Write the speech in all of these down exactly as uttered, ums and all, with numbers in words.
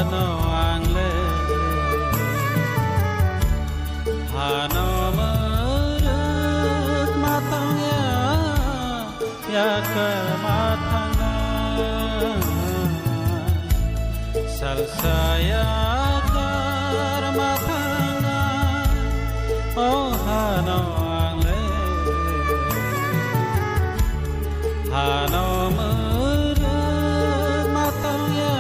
Hano ang le, hano mwrwk ma tong ya, yakar ma thang nai. Salsa yakar ma thang nai, o hano ang le, hano mwrwk ma tong ya,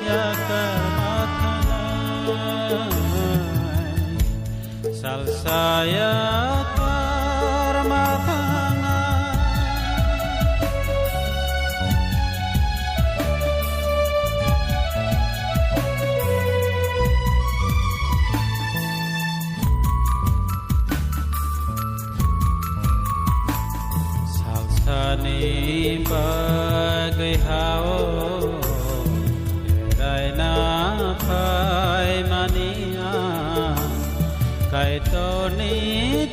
yakar ma thang nai. Salsa yakar ma thang nai. Salsani bagwi hao beraina phaimani ang Kaitorni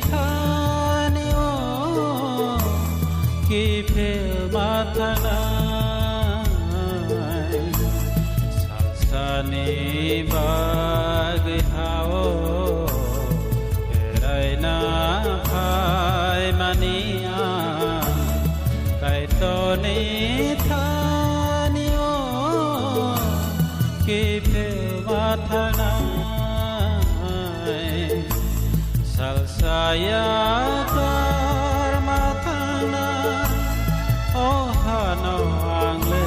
thani o kiphil ma thanai. Salsani bagwi hao beraina phaimani ang Kaitorni thani o kiphil ma thanai. Salsa yakar ma thanai, o hano ang le.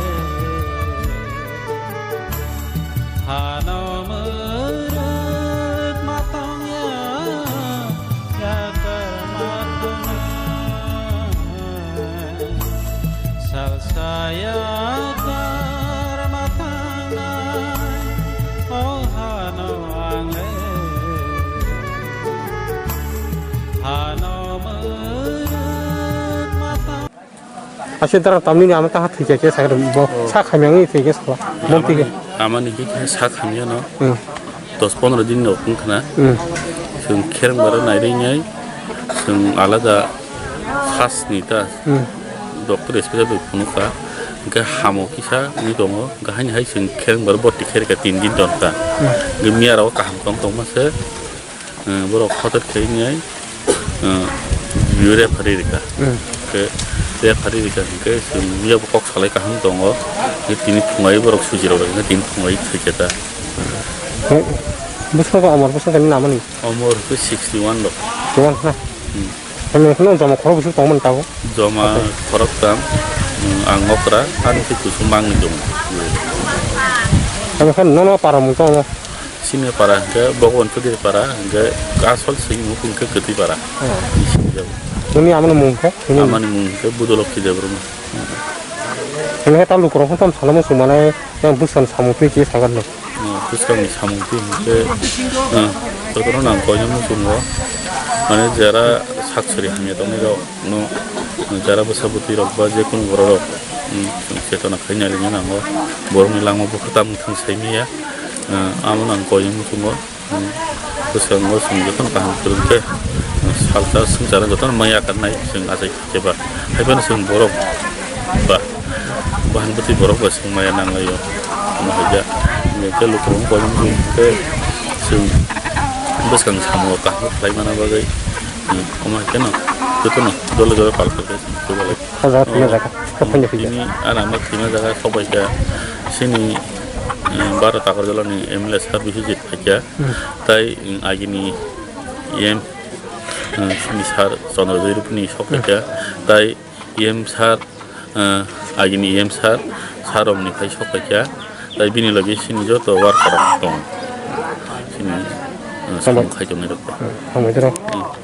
Hano mwrwk ma tong ya, yakar ma thanai. Salsa yakar ma thanai, o hano ang le. Hano mwrwk ma tong Ashe dara tamni ni ama taha thwikya khe sakhe bo Oh. Sa khamya wngwi thwikya sala. Bom thwikya. Amani, amani khe khe sa khamya no. Hmm. Dos pondro din no wng khna. Hmm. Chwng khereng bara nai ring nai. Chwng alada khas ni ta. Hmm. Doctor special bai phunuk kha. Hwnkhe hamo kisa wngwi tongo. Hwnkhe haini hai chwng khereng bara boti khe rikha tin din don kha. Hmm. Hwnkhe miya rok kaham tong tong ma se. Eh, borok hotel khe wngnai, eh, biyo referee rikha. Hmm. Khe referee rikha hwnkhe chwng yabo kok salai kaham tongo. Khe tini phungai borok suji rok hwnkhe tini phungai thwikhe ta. Bwskango omor bwskango tini namani? Omor khe sixty one rok. One na? Hmm. Kami kheno joma khorok bwswk tongmani tabuk? Joma Okay. Khorok tam, hmm, ang okra, ani khe kusu mangni dong. Kami kheno nono para mung tongo. Sini para hingke Bhagwan Chaudhary para hingke asol sini mukung ke Kwtwi para. Oh. Sini jago. Nini amani mung khe? Nini Amani mung hingke Budolokhi Debbarma. Nini khe ta lukurok khe tamo salamo chwng mane yang bwskang samung twi khe sagar no. Oh, bwskangni samung twi hingke, ah, torkoro nang koino muchungo. Mane jera saksari hamya tongnai rok no, jera bwsa bwtwi rok ba je kunu borok rok, hmm, chwng chetona khai nai lingna nango. Borokni langma bwkha tamo thang sai maya. Ah, amo nang koino muchungo, hmm, bwskango chwng jotono kaham kwrwng khe, hmm, salsa swngchar jotono maya karnai chwng achai khe ba. Haiphano chwng borok ba, bahan bwtwi borok ba chwng maya nanglaio. Omo hai khe, omo hai khe lukurokno koino muchung khe chwng bwskang samung kaham khlai mana bagwi, hmm, omo hai kheno jotono jole jole pal khe chwng chubalai. O jaga thwima jaga, khe phai phai. Tini ana ma thwima jaga sok bai kha. Chini, eh, baro Takarjala ni M L A sir Biswajit phai kha. Hmm. Tai, mm, agini M, eh, chini sir Chandra Joy Rupini sok bai kha. Hmm. Tai M sir, eh, agini M sir, sir romni phai sok bai kha. Tai bini logi chini joto worker rok tongo. Chini, eh, samung khai tongnai rok. Hmm. Hambai rok. Hmm.